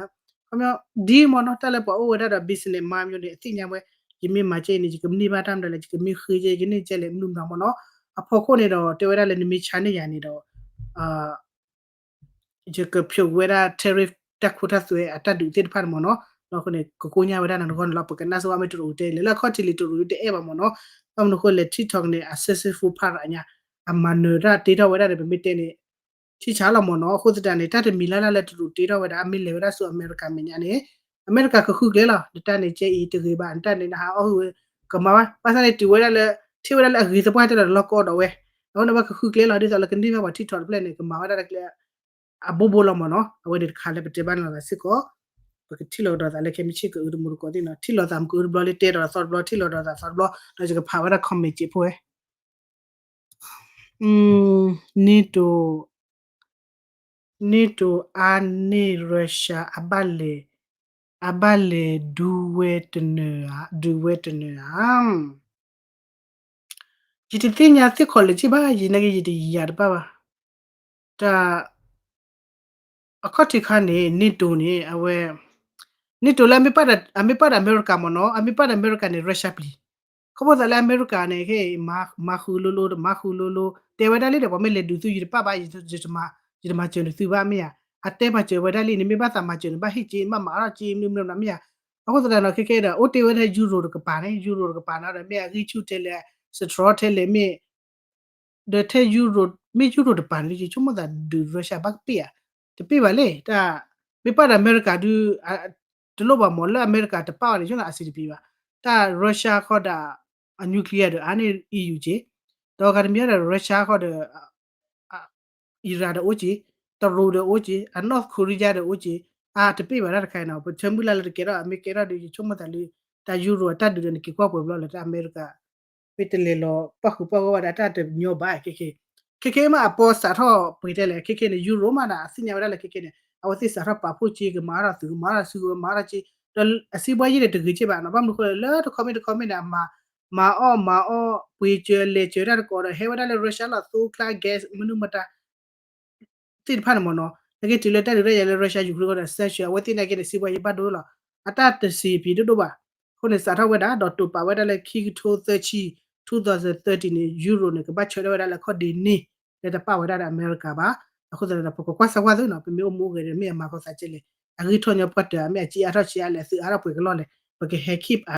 ခီပညီ ဒ်မ့ၢ်နီၤ တၢ်လၢပှၤအိၣ်ဝဲဒၣ်ဒီး business mind မျိုးန့ၣ် အသ့ၣ်ညါဝဲ ယမ့ၢ်မၤကဲအံၤန့ၣ် ယကန့ၢ်ဘၣ်တၢ်မနုၤလဲၣ် ယကမ့ၢ်ဃ့ကဲ ယကန့ၢ်ကဲလဲၣ် မနုၤမတၤမ့ၢ်နီၤ. အဖီခိၣ်န့ၣ်ဒီး တဲဝဲဒၣ်လၢနမ့ၢ်ဆါန့ၢ်ယၤန့ၣ်ဒီး ယကဖျိးဝဲဒၣ် tariff တၢ်ခိတၢ်သွဲအတၢ်ဒုးသ့ၣ်တဖၣ်န့ၣ်မ့ၢ်နီၤ. ဒီးအဃိန့ၣ် ကကိညၢ်ဝဲဒၣ်နဂီၢ်န့ၣ်လီၤ ပကနၣ်စ့ၢ်ကီးမ့ၢ်တရူးတဲလဲၣ် လၢအခီၣ်ထံးလံၤတရူးတအဲၣ်ဘၣ်မ့ၢ်နီၤ. ဘၣ်မနုၤအဃိလဲၣ် TikTok န့ၣ် အ successful ဖးရၤညါ အမၤနၢၤတၢ်တ့ထီၣ်ဝဲဒၣ်န့ၣ် ပမ့ၢ်တဲန့ၣ် ထံၣ်ဆါလီၤမ့ၢ်နီၤ. အဃိသတးန့ၣ် တၢ်တမံၤလၢ်လၢ်လၢတရူးတ့ထီၣ်ဝဲဒၣ် အမ့ၢ်လဲၤဝဲဒၣ်ဆူအမဲရကၤမဲာ်ညါန့ၣ် အမဲရကၤကဃုကျဲလီၤ. နတၢ်န့ၣ်ကဲအံၤတဂ့ၤဘၣ် နတၢ်န့ၣ်နဟးအီၣ်ဟုၣ်ဝဲ ကမၤဝဲ ဘၣ်ဆၣ်န့ၣ်တုၤဝဲဒၣ်လၢ ထံၣ်ဝဲဒၣ်လၢအဂ့ၤသပှၢ်တၢၢ်ဒီးလီၢ်ကီဒီးဝဲ အဃိန့ၣ် အဝဲကဃုကျဲလီၤ ဒ်သိးလၢကန့ၢ်ဘၣ်ပှၤထံၣ်ထီၣ်တဖျၢၣ်န့ၣ် ကမၤဝဲဒၣ်တၢ်ကျဲ အဘိဘိလီၤမ့ၢ်နီၤ. အဝဲန့ၣ်တခါလၢပတဲဘၣ်န့ၣ်လီၤသးစ့ၢ်ကီး ပကထံၣ်လိာ်ကဒီးသးလၢခဲမုၢ်ဆ့ၣ်ကအုတမူတကိးသ့ၣ်နီၤ ထံၣ်လိာ်သးမုၢ်ကအုတဘျီလၢတဲဒီးသီတဘျီ ထံၣ်လိာ်ဒီးသးသီတဘျီ ဒီးယကဖးဝဲဒၣ် comment က့ဖိဝဲ NATO NATO အါန့ၢ် Russia အဘၣ်လဲၤ အဘၣ်လဲၤဒုးဝဲတနၢၤဧါ ဒုးဝဲတနၢၤဧါ ယတသ့ၣ်ညါသ့ၣ်ခီၣ်လၢၤက့ဘၣ် ယနာ်က့ယတယၤတဘၣ်ဘၣ် တၢ် အခီၣ်ထံးခါန့ၣ် NATO န့ၣ် အဝဲ NATO လၢအမ့ၢ်ပာ်ဒီး အမ့ၢ်ပာ်ဒီးအမဲရကၤမ့ၢ်နီၤ အမ့ၢ်ပာ်ဒီးအမဲရကၤန့ၣ် Russia ပျံၤ ခီဖျိသးလၢအမဲရကၤန့ၣ် ခဲအံၤ မၤဃုလိလိ မၤဃုလိလိ တဲဝဲဒၣ်လံဒီး ပှၤမ့ၢ်လဲၤဒုးသု ယတပာ်ဘၣ် ယတမၤစၢၤနသုဘၣ်မ့ၢ်ဧါ အတဲမၤစၢၤဝဲဒၣ်လံ နမ့ၢ်ဘၣ်သးမၤစၢၤန့ၣ် ဘၣ်ဟ့ၣ်က့ နဘၣ်မၤအါထီၣ်က့ မနုၤမနုၤမ့ၢ်ဧါ အဃိသတးဒီး ခဲကဲဒီး အိၣ်တ့ၢ်ဝဲဒၣ် Euro တကပၤန့ၣ် Euro တကပၤန့ၣ်ဒီး မ့ၢ်အဂံၢ်ဆူၣ်ထဲလဲၣ် စတြီထဲလဲၣ် မ့ၢ် ဒီးထဲ Euro မ့ၢ် Euro တပၤန့ၣ် ယဆိကမိၣ်သးဒုး Russia ဘၣ်ကပ့ၢ်ဧါ တပ့ၢ်ဘၣ်လဲၣ် တၢ် မ့ၢ်ပာ်ဒီးအမဲရကၤဒုး တလိၣ်ဘၣ်မ့ၢ် လၢအမဲရကၤတပာ်ဘၣ်န့ၣ် ဆိကမိၣ်သးအဆံးတပံၤဘၣ် တၢ် Russia ဃီဒီး အ nuclear ဒီး အါန့ၢ် EU က့ ဒီးဂၤတမံၤဒီး Russia ဃီဒီး Iran ဒီးအိၣ်က့ တရူးဒီးအိၣ်က့ၤ အ North Korea ဒီးအိၣ်က့ၤ အတပ့ၢ်ဘၣ်တၢ်တခါအံၤနီၤ ပဆၢမုၢ်လၢ်လၢတကဲထီၣ် အမ့ၢ်ကဲထီၣ်ဒီး ယဆိကမိၣ်သးလၢ တၢ်ယူရိၤအတၢ်ဒုးဒီး နက့ၤကွၢ်ပှဲၤဘျီလၢတၢ်အမဲရကၤ မ့ၢ်တလဲၤလီၤပၣ်ဃုာ်ပၣ်ဂီၢ်ဘၣ်ဒီး အတၢ်တညီဘၣ်ခဲခဲ ခဲခဲမ့ၢ်အပီစးထီၣ်ပှဲၤတဲလဲၣ် ခဲခဲန့ၣ် ယူရိၤမးဒီး အသ့ၣ်ညါဝဲဒၣ်လၢခဲခဲန့ၣ် အဝဲသ့ၣ်စးထီၣ်ပာ်ဖှိၣ်က့ၤ ကမၤထီၣ်သုး ကမၤထီၣ်စုကဝဲၤ မၤထီၣ်က့ၤ ဒီးအစံးဘှါယံၤန့ၣ်တဂ့ၤက့ဘၣ်နီၤ ဘၣ်မနုၤဃိလဲၣ် လၢတခီမ့ၢ်တခီမ့ၢ်န့ၣ် အမၤ မၤအီၣ်မၤအီၣ် ပှ့ၤစၢၤလဲၤစၢၤတၢ်တကိးဒီး ဟဲဝဲဒၣ်လၢ Russia လီၤ သိကျါ gas မနုၤမတၤ သ့ၣ်တဖၣ်န့ၣ်မ့ၢ်နီၤ နက့ၤတုၤလၢတၢ်ဒုးတၢ်ယၤလၢ Russia Ukraine ဒီး sanction အဝဲသ့ၣ်နာ်က့န့ၣ် စံးဘှါယံၤဘၣ်ဒိလီၤ အတၢ်တစံးဖံးဒိၣ်ဒိၣ်ဘၣ် အဃိန့ၣ် စးထီၣ်ဝဲဒၣ် ဒီးတိာ်ပာ်ဝဲဒၣ်လၢခံကထိသၢဆံ two thousand thirty န့ၣ် ယူရိၤန့ၣ် ကဘၣ်ဆၢထၢၣ်ဝဲဒၣ်လၢခီၣ်ဒ့န့ၣ် လၢတပာ်ဝဲဒၣ်ဒီးအမဲရကၤဘၣ် အဃိသတးဒီး ပကကွၢ်စၢၤကွၢ်သုနီၤ ပမ့ၢ်အိၣ်မူအိၣ်ဂဲၤဒီး မ့ၢ်အမၤကီသးကဲလဲၣ် အဂံၢ်ထီၣ်ညီပှၢ်တၢၢ် မ့ၢ်အစ့အါထီၣ်ဆံးအါလဲၣ် အသုးအါထီၣ်ပှဲၤကလီၢ်လဲၣ် ပကဟဲ keep